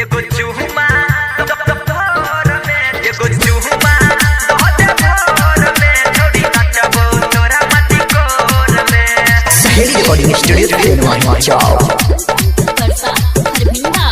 एगो चूमा भोर में, एगो चूमा भोर में, छोड़ी नचबो तोरा मटी कोर में। सहेली रिकॉर्डिंग स्टूडियो बेनवा चौक। परसा हरभिंदा।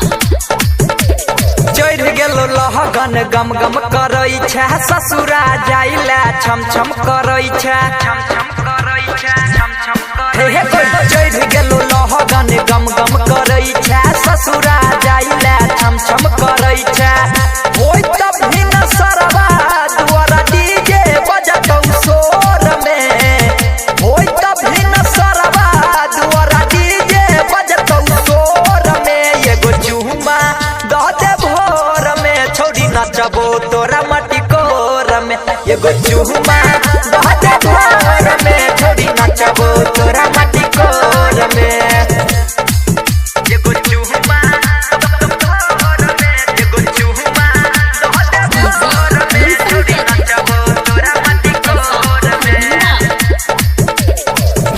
चढ़ गेलो लहगन गम गम करै छै, ससुरा जाइला छम छम करै छै, छम छम करै छै, छम छम हे हे कोई। चढ़ गेलो लहगन गम गम करै छै, ससुरा जाइला छम छम करै छै। होय तब भी न सरवा दुआरा डीजे बजतौ शोर में, होय तब भी न सरवा दुआरा डीजे बजतौ शोर में। एगो चूमा दह दे भोर में, छौरी नचबो तोरा मटी कोर में। एगो चूमा दह दे भोर में, छौरी नचबो तोरा मटी कोर में। एगो चूमा भोर में, एगो चूमा दह दे भोर में, छौरी नचबो तोरा मटी कोर में।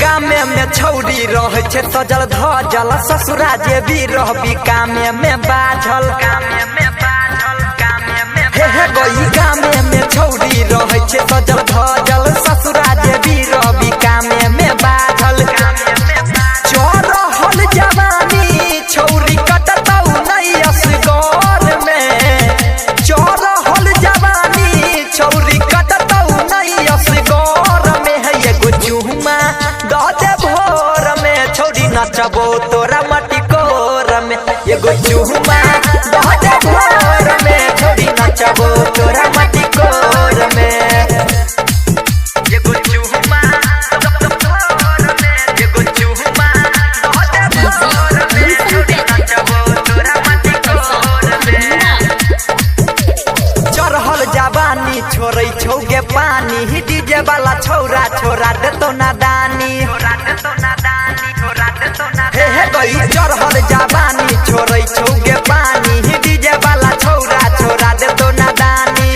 गामे में छौरी रहै छै सजल धजल, ससुरा जे भी रहबी कामे में बाझल, कामे में बाझल, कामे में हे हे गई। गामे में छौरी रहै छै सजल धजल, ससुरा जे भी रहबी कामे में बाझल। चढ़ल जवानी छौरी कटतौ नै असगर में, चढ़ल जवानी छौरी कटतौ नै असगर में। है एगो चूमा दह दे भोर में, छौरी नचबो तोरा मटी कोर में। एगो चूमा दह दे भोर में, छौरी नचबो तोरा मटी कोर में। एगो चूमा भोर में, एगो चूमा दह दे भोर में, छौरी नचबो तोरा मटी कोर में। चढ़ल जवानी छोड़ै छौ गे पानी, डीजे वाला छौरा छोड़ा देतौ नादानी, हे हे गई। चढ़ल जवानी छोड़ै छौ गे पानी, डीजे वाला छौरा छोड़ा देतौ नादानी।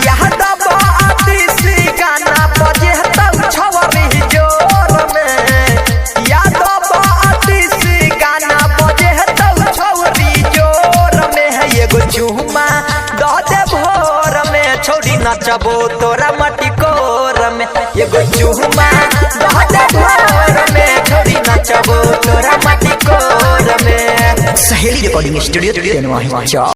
यह दबा आतिशी गाना बजे तौ छवरी जोर में, या दबा आतिशी गाना बजे तौ छौरी जोर में। है एगो चूमा दह दे भोर में, छौरी नचबो तोरा मटी कोर में। एगो चूमा दह दे भोर में, छौरी नचबो तोरा मटी कोर में। सहेली रिकॉर्डिंग स्टूडियो बेनवा चौक।